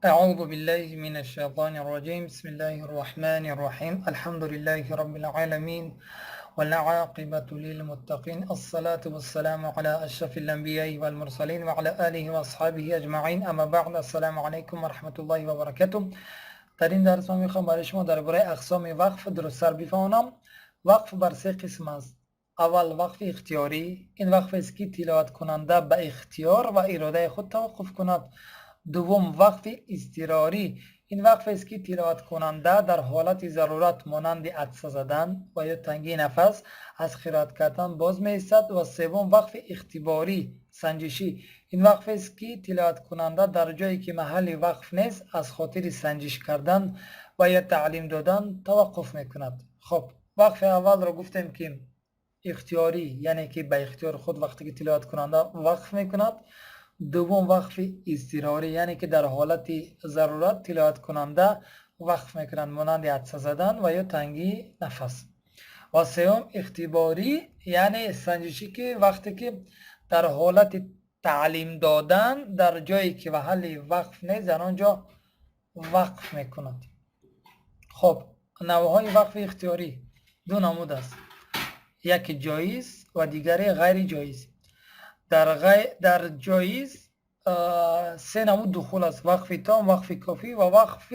اعوذ بالله من الشیطان الرجیم. بسم الله الرحمن الرحیم. الحمد لله رب العالمین والعاقبة للمتقین. الصلاة والسلام على اشرف الانبیاء والمرسلین وعلى آله واصحابه اجمعین. اما بعد، السلام علیکم و رحمت الله و برکاته. در این درس ما میخوام برای شما درباره اقسام وقف درست‌تر بفهمانم. وقف بر سه قسم است. اول وقف اختیاری، این وقف است که تلاوت کننده به اختیار و اراده خود توقف کند. دوم وقف اضطراری، این وقف است که تلاوت کننده در حالت ضرورت مانند عطسه زدن و یا تنگی نفس از قرائت کردن باز می ایستد. و سوم وقف اختباری سنجشی، این وقف است که تلاوت کننده در جایی که محل وقف نیست از خاطر سنجش کردن و یا تعلیم دادن توقف میکند. خب وقف اول را گفتیم که اختیاری، یعنی که به اختیار خود وقتی که تلاوت کننده وقف میکند. دوم وقف اضطراری، یعنی که در حالت ضرورت تلاوت کننده وقف میکنند مانند عطسه زدن و یا تنگی نفس. و سوم اختباری، یعنی سنجشی که وقتی که در حالت تعلیم دادن در جایی که محل وقف نیست در آنجا وقف میکند. خب نوعهای وقف اختیاری دو نمود است، یکی جایز و دیگری غیر جایز. در جایز سه نمود دخول است: وقف تام، وقف کافی و وقف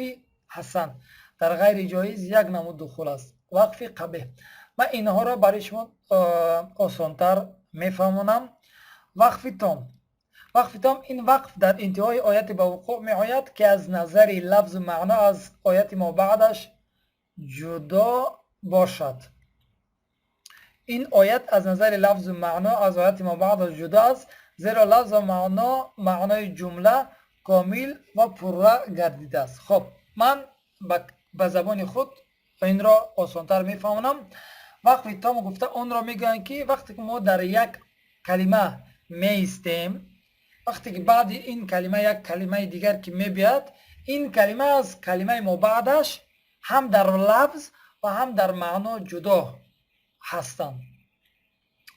حسن. در غیر جایز یک نمود دخول است، وقف قبیح. من اینها را برای شما آسانتر میفهمانم. وقف تام، وقف تام این وقف در انتهای آیت به وقوع می آید که از نظر لفظ و معنا از آیت ما بعدش جدا باشد. این آیت از نظر لفظ و معنا از آیت ما بعد جدا است، زیرا لفظ و معنا معنای جمله کامل و پرره گردیده است. خب من به زبان خود این را آسانتر میفهمانم. وقف تام گفته آن را میگویند که وقتی که ما در یک کلمه میایستیم، وقتی که بعد این کلمه یک کلمه دیگر که میبیاد، این کلمه از کلمه ما بعدش هم در لفظ و هم در معنا جدا هستند.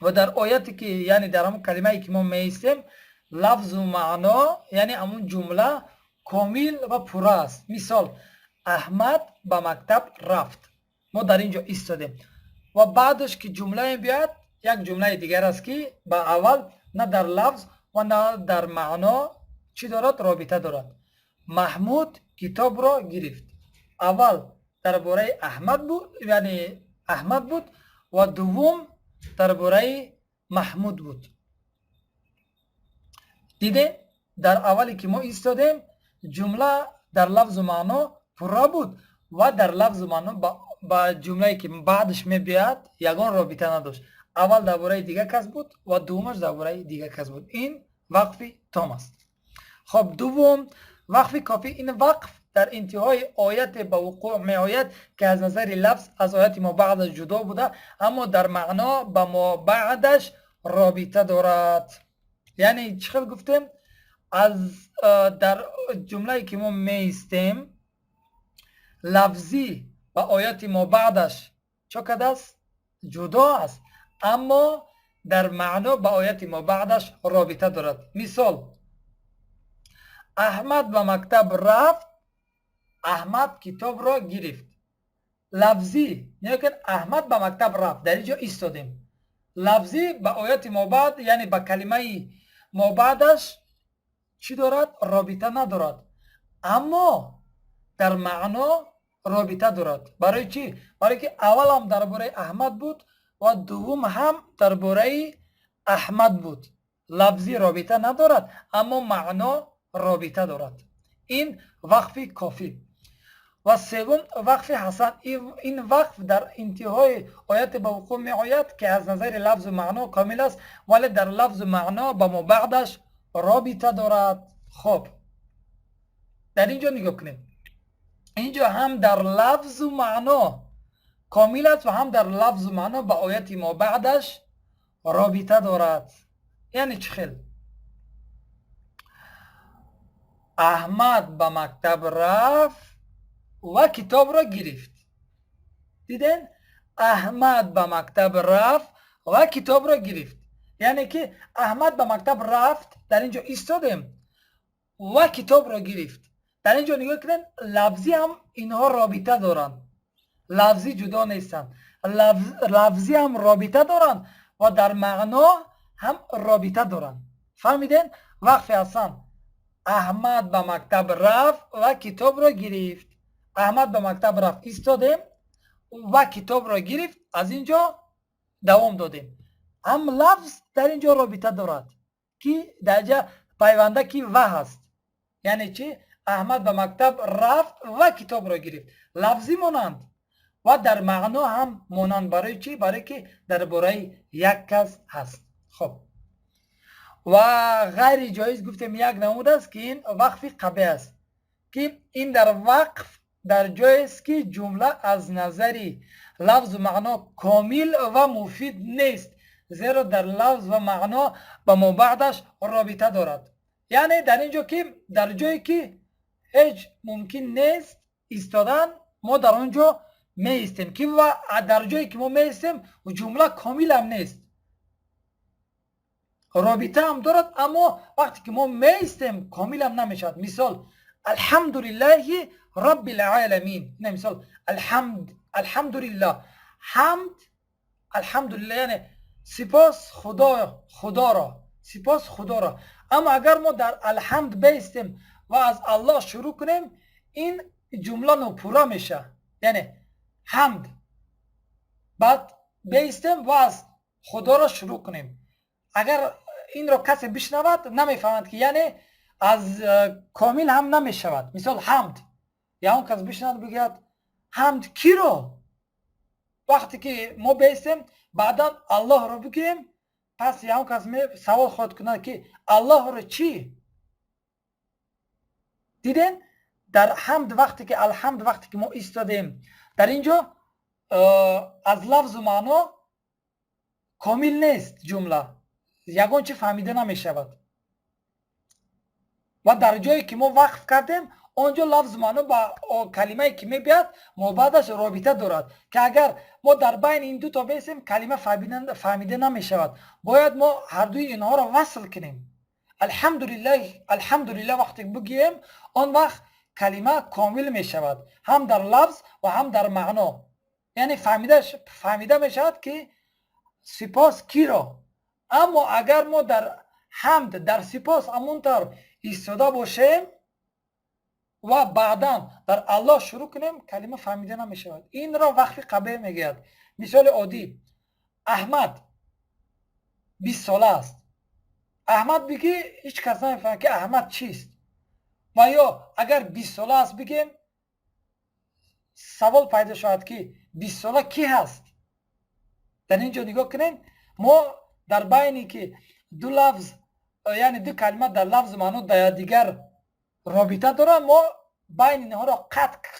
و در آیتی که یعنی در همون کلمه ای که ما میایستیم لفظ و معنا یعنی همون جمله کامل و پوره است. مثال احمد به مکتب رفت، ما در اینجا ایستادیم و بعدش که جمله بیاد یک جمله دیگر است که به اول نه در لفظ و نه در معنا چی دارد؟ رابطه دارد. محمود کتاب را گرفت، اول درباره احمد بود، یعنی احمد بود، و دوم درباره محمود بود. دیده در اولی که ما ایستادیم جمله در لفظ و معنا پوره بود و در لفظ و معنا با جمله که بعدش می بیاد یگان رابطه نداشت. اول درباره دیگه کس بود و دومش درباره دیگه کس بود. این وقف تام است. خب دوم وقف کافی، این وقف در انتهای آیت به وقوع می آید که از نظر لفظ از آیت ما بعدش جدا بوده، اما در معنا به ما بعدش رابطه دارد. یعنی چه گفتیم؟ از در جمله که ما میستیم لفظی و آیت ما بعدش چه کده است؟ جدا است، اما در معنا به آیت ما بعدش رابطه دارد. مثال احمد به مکتب رفت، احمد کتاب را گرفت. لفظی نگاه احمد به مکتب رفت، در اینجا ایستادیم. لفظی به آیت ما بعد یعنی به کلمه ما بعدش چی دارد؟ رابطه ندارد، اما در معنا رابطه دارد. برای چی؟ برای که اول هم درباره احمد بود و دوم هم درباره احمد بود. لفظی رابطه ندارد اما معنا رابطه دارد. این وقف کافی. و سوم وقف حسن، این وقف در انتهای آیت به وقوع می آید که از نظر لفظ و معنا کامل است، ولی در لفظ و معنا با ما بعدش رابطه دارد. خب در اینجا نگاه کنیم، اینجا هم در لفظ و معنا کامل است و هم در لفظ و معنا با آیت ما بعدش رابطه دارد. یعنی چه خیل؟ احمد به مکتب رفت و کتاب را گرفت. دیدن؟ احمد به مکتب رفت و کتاب را گرفت، یعنی که احمد به مکتب رفت، در اینجا ایستادیم و کتاب را گرفت. در اینجا نگاه کنین، لفظی هم اینها رابطه دارند، لفظی جدا نیستند، لفظی هم رابطه دارند و در معنا هم رابطه دارند. فهمیدین؟ وقف حسن، احمد به مکتب رفت و کتاب را گرفت. احمد به مکتب رفت، ایستادیم و کتاب را گرفت، از اینجا دوام دادیم. هم لفظ در اینجا رابطه دارد که در اینجا پیونده که و هست، یعنی چی؟ احمد به مکتب رفت و کتاب را گرفت، لفظی مانند و در معنا هم مانند. برای چی؟ برای که درباره یک کس هست. خب و غیر جایز گفتیم یک نمود است که این وقف قبیح است، که این در وقف در جای است که جمله از نظر لفظ و معنا کامل و مفید نیست، زیرا در لفظ و معنا به مابعدش رابطه دارد. یعنی در اینجا که در جایی که هیچ ممکن نیست ایستادن، ما در آنجا می ایستیم که و در جایی که ما می ایستیم و جمله کامل هم نیست، رابطه هم دارد، اما وقتی که ما می ایستیم کامل هم نمیشد. مثال الحمدلله رب العالمین، نه مثال الحمد، الحمدلله، حمد، الحمدلله یعنی سپاس خدا، خدا را، سپاس خدا را. اما اگر ما در الحمد بیستیم و از الله شروع کنیم، این جمله ناپوره میشه، یعنی حمد بعد بیستیم و از خدا را شروع کنیم. اگر این را کسی بشنود نمیفهمد که یعنی از کامل هم نمیشود. مثال حمد، یا اون کس بشنود بگوید حمد کی رو؟ وقتی که ما بیستیم بعدا الله رو بگیم، پس یا اون کس می سوال خواهد کند که الله رو چی؟ دیدین؟ در حمد وقتی که الحمد وقتی که ما ایستادیم در اینجا از لفظ و معنا کامل نیست جمله، یگان چی فهمیده نمی شود. و در جایی که ما وقف کردیم آنجا لفظ معنا با کلمه که می بیاد ما بعدش رابطه دارد که اگر ما در بین این دو تا بیسیم کلمه فهمیده نمی شود. باید ما هر دوی اینها را وصل کنیم. الحمدلله، الحمدلله وقتی بگیم آن وقت کلمه کامل می شود، هم در لفظ و هم در معنا، یعنی فهمیده می شود که سپاس کی را. اما اگر ما در حمد در سپاس همونطور ایستاده باشیم و بعدا در الله شروع کنیم، کلمه فهمیده نمی شود. این را وقف قبیح میگوید. مثال عادی، احمد 20 ساله است. احمد بگی هیچ کس نمیفهمه که احمد چیست. و یا اگر 20 ساله است بگیم، سوال پیدا شود که 20 ساله کی هست؟ در اینجا نگاه کنین، ما در بینی که دو لفظ یعنی دو کلمه در لفظ معنا در دیگر رابطه داره، ما بین اینها را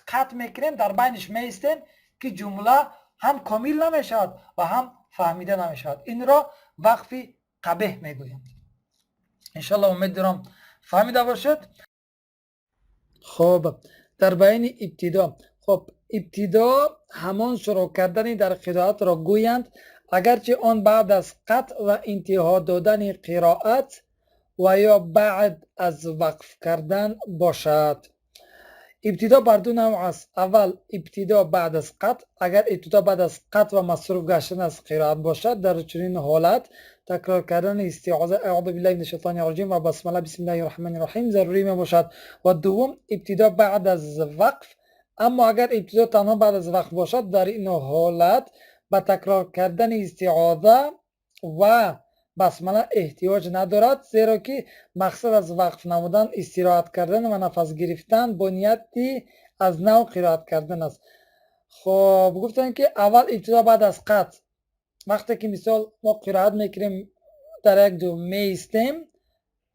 قطع میکنیم، در بینش میستیم که جمله هم کامل نمیشود و هم فهمیده نمیشود. این را وقف قبیح میگویند. انشالله امید دارم فهمیده باشد. خب در بیان ابتدا، خب ابتدا همان شروع کردن در قرائت را گویند، اگرچه آن بعد از قطع و انتها دادن قرائت و یا بعد از وقف کردن باشد. ابتدا بر دو نوع است. اول ابتدا بعد از قطع، اگر ابتدا بعد از قطع و مصروف گشتن از قرائت باشد، در چنین حالت تکرار کردن استعاذه اعوذ بالله من الشیطان الرجیم و بسمله بسم الله الرحمن الرحیم ضروری می باشد. و دوم ابتدا بعد از وقف، اما اگر ابتدا تنها بعد از وقف باشد، در این حالت به تکرار کردن استعاذه و بسمله احتیاج ندارد، زیرا که مقصد از وقف نمودن استراحت کردن و نفس گرفتن با نیتی از نو قرائت کردن است. خب گفتن که اول ابتدا بعد از قطع، وقتی که مثال ما قرائت میکنیم در یک دو میستیم،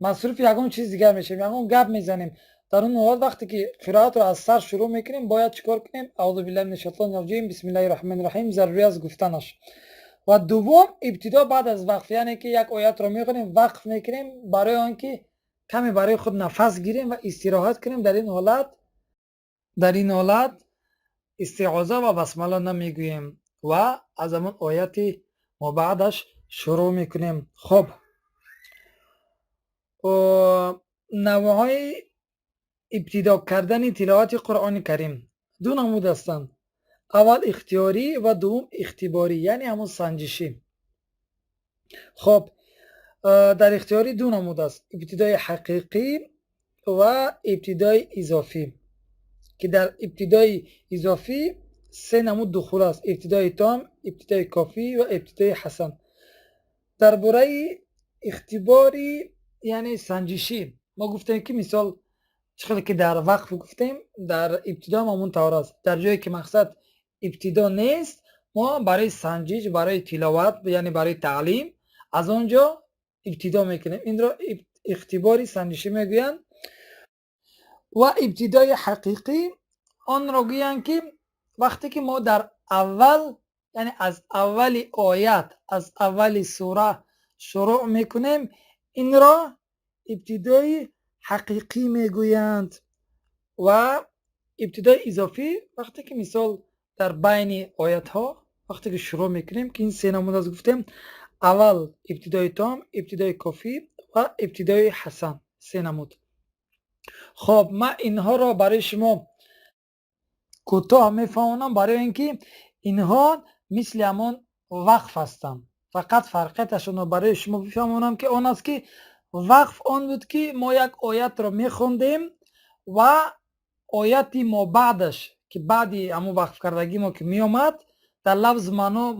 مصروف یگان چیز دیگر میشیم، یگان گپ میزنیم، در اون حالت وقتی که قرائت رو از سر شروع میکنیم باید چیکار کنیم؟ اعوذ بالله من الشیطان الرجیم بسم الله الرحمن الرحیم ضروری است گفتنش. و دوم ابتدا بعد از وقف، یعنی که یک آیت رو میخونیم وقف میکنیم برای آنکه کمی برای خود نفس گیریم و استراحت کنیم. در این حالت استعاذه و بسمله نمیگوییم و از همون آیت ما بعدش شروع میکنیم. خب نوعهای ابتدا کردن تلاوت قرآن کریم دو نمود هستند، اول اختیاری و دوم اختباری، یعنی همون سنجشی. خب در اختیاری دو نمود است، ابتدای حقیقی و ابتدای اضافی، که در ابتدای اضافی سه نمود دخول است: ابتدای تام، ابتدای کافی و ابتدای حسن. درباره اختباری یعنی سنجشی ما گفتیم که مثال چقدر که در وقف گفتیم در ابتدا همون طور است. در جایی که مقصد ابتدا نیست، ما برای سنجش، برای تلاوت، یعنی برای تعلیم از آنجا ابتدا میکنیم. این را اختباری سنجشی میگویند. و ابتدای حقیقی آن را گویند که وقتی که ما در اول، یعنی از اول آیت، از اول سوره شروع میکنیم، این را ابتدای حقیقی میگویند. و ابتدای اضافی وقتی که مثال در بین آیت ها وقتی که شروع میکنیم، که این سه نمود از گفتیم: اول ابتدای تام، ابتدای کافی و ابتدای حسن، سه نمود. خب من اینها را برای شما کوتاه میفهمانم، برای اینکه اینها مثل همان وقف هستند. فقط فرقیتشون رو برای شما بفهمانم که آن است که وقف آن بود که ما یک آیت را میخوندیم و آیت ما بعدش که بعدی همون وقف کردگی ما که میآمد در لفظ معنا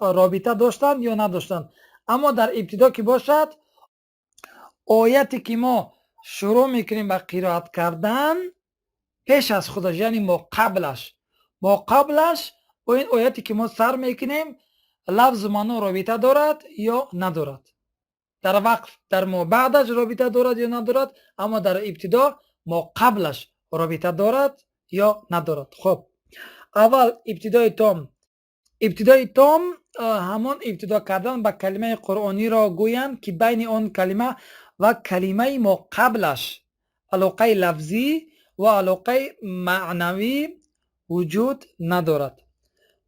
رابطه داشتند یا نداشتند. اما در ابتدا که باشد، آیتی که ما شروع میکنیم به قرائت کردن پیش از خودش، یعنی ما قبلش با این آیتی که ما سر میکنیم لفظ معنا رابطه دارد یا ندارد. در وقف در ما بعدش رابطه دارد یا ندارد، اما در ابتدا ما قبلش رابطه دارد یا ندارد. خب اول ابتدای تام. ابتدای تام همان ابتدا کردن به کلمه قرآنی را گویند که بین آن کلمه و کلمه ما قبلش علاقه لفظی و علاقه معنوی وجود ندارد.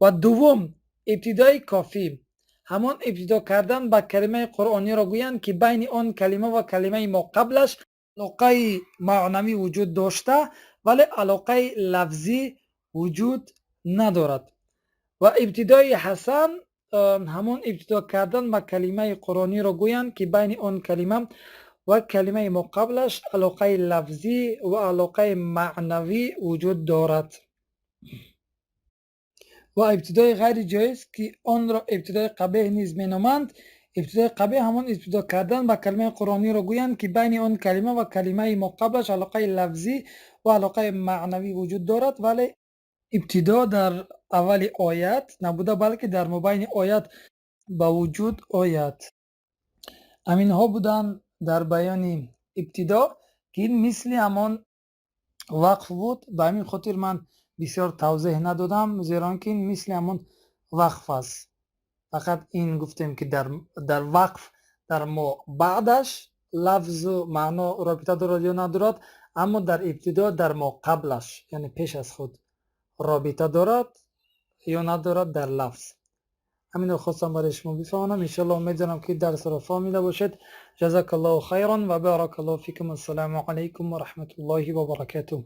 و دوم ابتدای کافی، همان ابتدا کردن به کلمه قرآنی را گویند که بین آن کلمه و کلمه ما قبلش علاقه معنوی وجود داشته ولی علاقه لفظی وجود ندارد. و ابتدای حسن همان ابتدا کردن به کلمه قرآنی را گویند که بین آن کلمه و کلمه ما قبلش علاقه لفظی و علاقه معنوی وجود دارد. و ابتدای غیر جایز که آن را ابتدای قبیح نیز مینامند، ابتدای قبیح همان ابتدا کردن به کلمه قرآنی را گویند که بین آن کلمه و کلمه ما قبلش علاقه لفظی و علاقه معنوی وجود دارد ولی ابتدا در اول آیت نبوده بلکه در مابین آیت به وجود آید. همینها بودن در بیان ابتدا که این مثل همان وقف بود. به همین خاطر من بسیار توضیح ندادم، زیرا که این مثل همان وقف است. فقط این گفتیم که در وقف در ما بعدش لفظ و معنا رابطه دارد یا ندارد، اما در ابتدا در ما قبلش یعنی پیش از خود رابطه دارد یا ندارد در لفظ. همین رو خواستم برای شما بفهمانم. انشالله امیدوارم که درس را فهمیده باشید. جزاک الله خیرا و بارک الله فیکم. السلام علیکم و رحمت الله و برکاته.